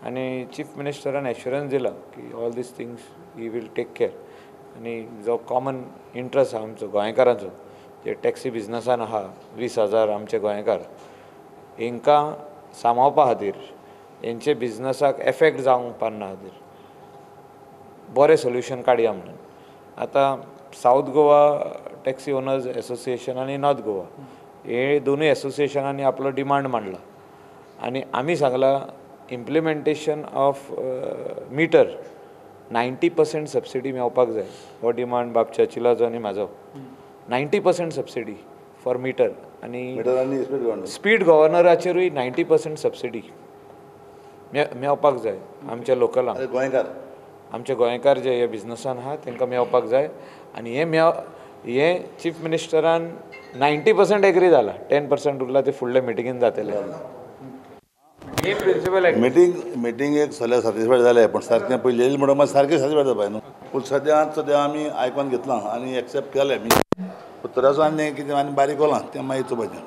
आनी chief मिनिस्टरान assurance दिला की all these things he will take care. आनी जो कॉमन इंट्रस्ट आहा आमचो गोंयकारांचो, जे टॅक्सी बिजनसान आहा 20,000 आमचे गोंयकार, हेंकां सांबाळपा खातीर, हेंचे बिजनसाक एफेक्ट जावंक पारना खातीर बरें सोल्युशन काडया म्हणून. आतां South Goa taxi owners association आनी नॉर्थ गोवा हे दोनूय एसोसिएशनांनी आपलो डिमांड मांडला आनी आमी सांगलां इम्प्लिमेंटेशन ऑफ मिटर 90% सबसिडी मेळपाक जाय. हो डिमांड बाब चर्चिलाचो आनी म्हाजो. 90% सबसिडी फॉर मिटर आनी स्पीड गव्हर्नराचेरूय 90% सबसिडी मेळपाक जाय आमच्या लोकलांक. गोंयकार, आमचे गोंयकार जे हे बिजनसान आहा तांकां मेळपाक जाय. आनी हें हें चीफ मिनिस्टरान 90% एग्री जाला, 10% उरला ते फुडले मिटिंगेन जातले. मिटींग एक सगळ्या सॅटिस्फायड जालें, पण सारकें पयलीं येयलें म्हणून मागीर सारकें सॅटिस्फायड जावपाक न्हू. पूण सद्या सद्या आमी आयकोन घेतलां आनी एक्सेप्ट केलें. उतराचो आनी कितें आनी बारीक उरलां तें मागीर चोवपाचें.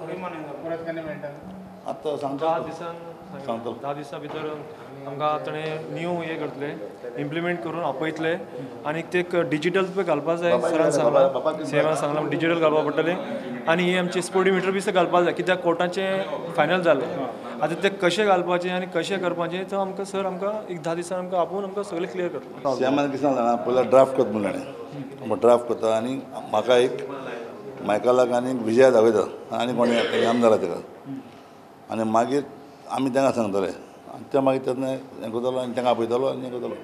आतां सांगता सांगतलो 10 दिसां भितर आमकां ताणें न्यू हें करतले, इम्प्लिमेंट करून आपयतले आनी ते डिजीटल पळय घालपा जाय. सरान सांगलां, सीएमान सांगलां डिजीटल घालपा पडटलें. आनी हे आमचे स्पोडिमिटर बी घालपा जाय, कित्याक कोर्टाचें फायनल जालें. आतां ते कशें घालपाचें आनी कशें करपाचें तो आमकां सर आमकां एक 10 दिसान आमकां आपोवन आमकां सगळें क्लियर करतलो. सीएमान कितें सांगलां, पयलीं ड्राफ्ट करता म्हणलें ताणें, ड्राफ्ट करता आनी म्हाका एक मायकलाक आनी विजया दाखयता आनी कोणी आमदार ताका, आनी मागीर आमी तांकां सांगतले आनी ते मागीर तेन्ना हें करतलो आनी तांकां आपयतलो आनी हें करतलो.